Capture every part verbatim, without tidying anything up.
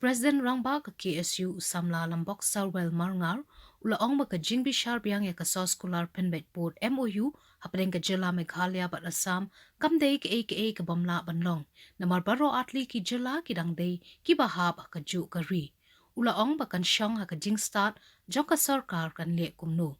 President Rangbah ka K S U u samla Lambok Sarwel Marngar u la ong ba ka jingbishar biang ïa ka soskular pynbeit pud M O U hapdeng ka jylla Meghalaya bad Assam kam dei kaei kaei ka bym lah ban long, namar baroh artylli ki jylla ki dang dei kiba hap ha kajuh ka ri. U la ong ba kan shong ha ka jingstad jong ka sorkar kan leh kumno.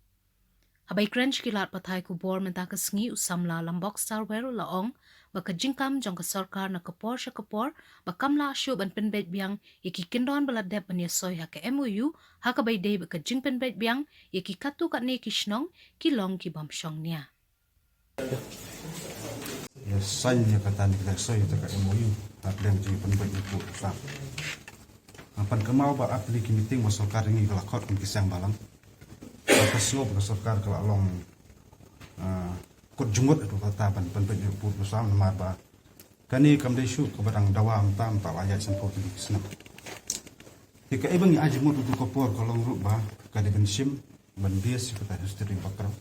Haba ïakren sha ki lad pathai khubor mynta ka sngi, u samla Lambok Sarwel u la ong ba ka jingkam jong ka sorkar na ka por sha ka por ba kam lah shuh ban pynbeit biang ïa ki kyndon ba la dep ban ïasoi ha ka M O U, ha kaba ïadei bad ka jingpynbeit biang ïa ki katto katne ki shnong, ki long ki bym shong nia. Ïa sign ïa kata ne ka ïasoi ïa kata ka M O U hapdeng jingpynbeit ïa pud u sam. Nga pan kynmaw ba artylli ki meeting ba sorkar jong ngi ka la khot kum ki seng balang. Ka sngewbha ka sorkar ka la long, ah, kut jingmut ïa kata ban pynbeit ïa pud u sam namar ba kane kam dei shuh kaba dang dawa mynta, mynta la ïaid sanphew tylli ki snem. Te kaei ba ngi ai jingmut ïa ka por ka long ruh ba ka dei ban shim ban base ïa kata history background.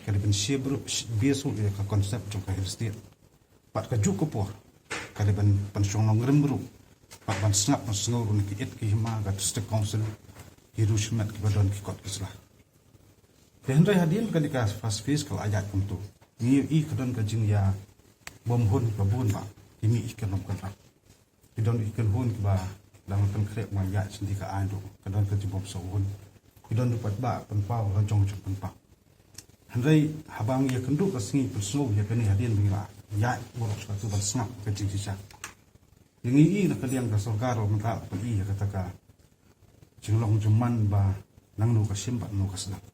Ka dei ban shim ruh, base ruh ïa ka concept jong ka Hill State. Bad kajuh ka por ka dei ban, ban shong nongrim ruh, bad ban sngap ban sngew ruh na ki ïit ki hima ka District Council, ki riew shimet kiba don, ki kot ki sla. Te hynrei hadien kane ka first phase ka la ïaid kumto, ngi ïohi ka don ka jingïabymhun ba bun, ba ki mih ki kynrum kynrap. Ki don ki kynhun kiba dang pynkhreh ban ïaid sha ka aiñ ruh, ka don ka jingbymsngewhun. Ki don ruh paidbah pynpaw la jong jong pynpaw. Hynrei haba ngi ïakynduh ka sngi pynsngew ïa kane hadien ba ngi la ïaid baroh shi katta ban sngap ka jingshisha. Ïa ngi i na ka liang ka sorkar mynta la pyni ïa kata ka jinglong jingman ba nangno ka shim bad nangno ka sdang.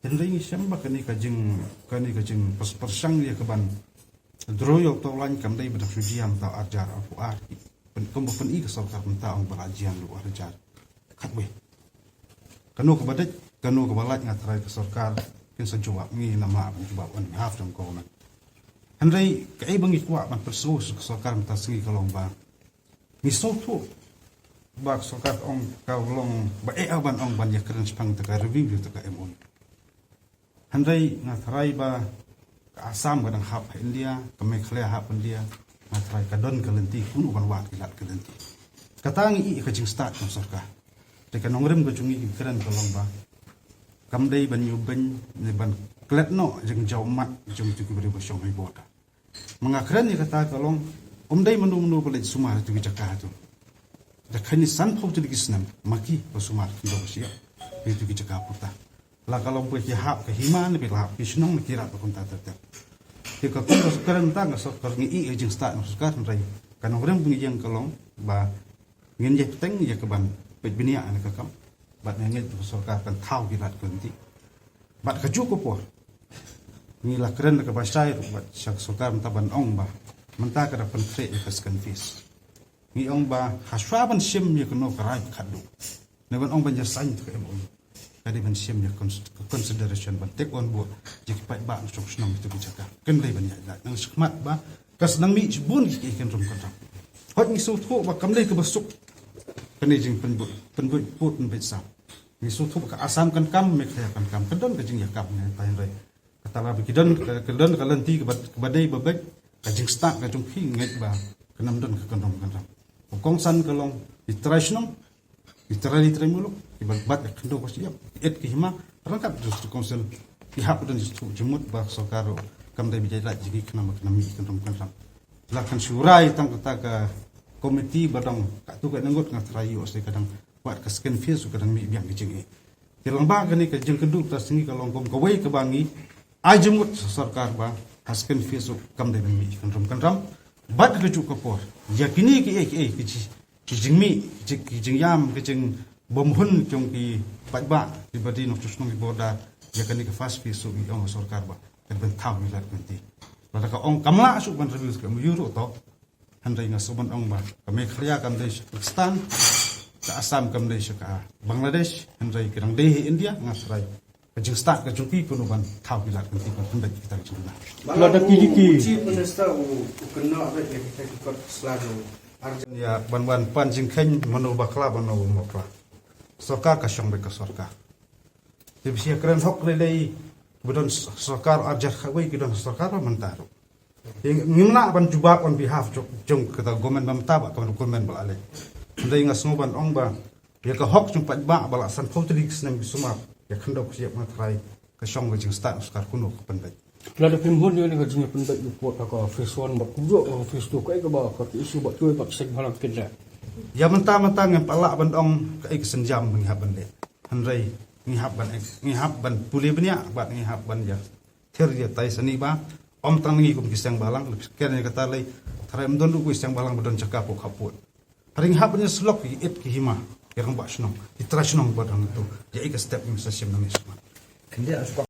Hynrei ngi shem ba kane ka jing, kane ka jingpyrshang ïa kaban draw ïa uto u lain kam dei ba dang shu jia mynta ar hajar arphew ar. Pyn, kumba pyni ka sorkar mynta ong ba la jia naduh ar hajar khatwei. Kano kaba dei, kano kaba lait, nga tharai ka sorkar kin sa jubab, ngi namar ban jubab on behalf jong government. Hynrei kaei ba ngi kwah ban pynsngew sha ka sorkar mynta sngi ka long ba ngi sngewthuh ba ka sorkar ka ong, ka long ba eh ban ong ban ïakren shaphang kata ka review ïa kata ka M O U. Hynrei nga tharai ba ka Assam ka dang hap ha India, ka Meghalaya hap ha India, nga tharai ka don ka lynti kumno ban wad ki lad ka lynti. Kata ngi i ka jingstad ka sorkar. Te ka nongrim ka jong ngi ki kren ka long ba kam dei ban ïubeiñ ne ban klet noh jingjaw mat jong ki briew ba shong ha border. Ma nga kren ïa kata ka long, ym dei mano mano ba leit sumar ïa tu ki jaka tu. Da kane sanphew tylli ki snem ma ki ba sumar ki dong shi ïa tu ki jaka puta. La ka long ba ki hap ka hima ne ba la hap ki shnong ne ki rat ba kumta ter ter. Te ka kum ka sorkar mynta, ka sorkar ngi i ka jingstad na sorkar, hynrei ka nongrim ba ngi ïeng ka long ba ngin ïa bteng ïa kaban peit bniah ïa ka kam. Bad ngi ngeit ba ka sorkar kan thaw ki lad ka lynti. Bad kajuh ka por ngi la kren da kaba shai ruh bad sha ka sorkar mynta ban ong ba mynta ka da pynkhreh ïa ka second phase. Ngi ong ba hashwa ban shim ïa kano ka rai khatduh ne ban ong ban ïa sign ïa ka M O U, ka dei ban shim ïa ka cons-, ka consideration ban take on board ïa ki paidbah na shong shnong ïa tu ki jaka. Kan dei ban ïa ïa nang shikmat ba ka sa nang mih shibun ki, ki kynrum kynram. Hooid ngi sngewthuh ba kam dei kaba suk kane jingpynbeit, pynbeit pud pynbeit sam. Ngi sngewthuh ba ka Assam kan kam, Meghalaya kan kam, ka don ka jingïakam ne, hynrei kata la ba ki don, ka, ka don ka lynti kaba, kaba dei ba beit. Ka jingstad ka jong ki ngeit ba kan ym don ka kynrum kynram. Ka kongsan ka long ki trai shnong, ki trai ri trai muluk, kiba bat ïa ka khyndew ka shyiap, ki ïit ki hima, ryngkat District Council, ki hap don jingmut ba ka sorkar ruh kam dei ba ïaid lait jong ki khnang ba kan ym mih ki kynrum kynram. La kan shu rai tang kata ka komiti ba dang katto katne ngut, nga tharai ïoh sdei ka dang, wat ka second phase ruh ka dang mih biang ka jingeh. Te lyngba kane ka jingkynduh ka sngi ka long kum kawei kaba ngi ai jingmut sha sorkar ba ha second phase ruh kam dei ban mih ki kynrum kynram. Bad kajuh ka por ïa kine kiei kiei ki ji, ki jingmih, ki ji, ki jingïam, ki jingbymhun jong ki paidbah kiba dei na shong shnong ki border, ïa kane ka first phase ruh ngi ong ha sorkar ba kan ban thaw ki lad ka lynti. Lada ka ong kam lah shuh ban review ka M O U ruh to. Hynrei nga sngewbha ban ong ba ka Meghalaya kam dei sha Pakistan, ka Assam kam dei sha ka Bangladesh, hynrei ki dang dei ha India, nga tharai ka jingstad ka jong ki kumno ban thaw ki lad ka lynti ban pynbeit kita ki jingduna. Lada ki, ki Chief Minister u, u kynnoh beit ïa kita ki kot sla jong arjan ïa ban wan pan jingkheiñ mano bakla mano bakla. Sorkar ka shong beit ka sorkar. Te ba shu ïakren hok lei lei ba don sorkar arjan kawei, ki don sorkar ba mynta ruh. Ngim lah ban jubab on behalf jong, jong kata government ba mynta bad ka government ba la leit. Hynrei nga sngew ban ong ba ïa ka hok jong paidbah ba la sanphew tylli ki snem ki sumar ïa khyndew ka shyiap nga tharai ka shong ka jingstad u Sorkar Kuno ka pynbeit. Lada phim hun ïa ka jingpynbeit report ka phase one bad kumjuh ka phase two kaei kaba ka issue ba tui bad seng halang kynda. Ïa mynta mynta ngam pat lah ban ong kaei ka sienjam ba ngi hap ban leh. Hynrei ngi hap ban ngi hap ban pule bniah bad ngi hap ban ïa thir ïa tai sani ba ym tang ngi kum ki seng balang lep ken ïa kata lei tharai ym don ruh ki seng balang ba don jaka pok haput. Hynrei ngi hap ban ïa slok ïa it ki hima ïa rangbah shnong ïa trai shnong ba dang tu ïa i ka step ngi sa shim nang ïa sma.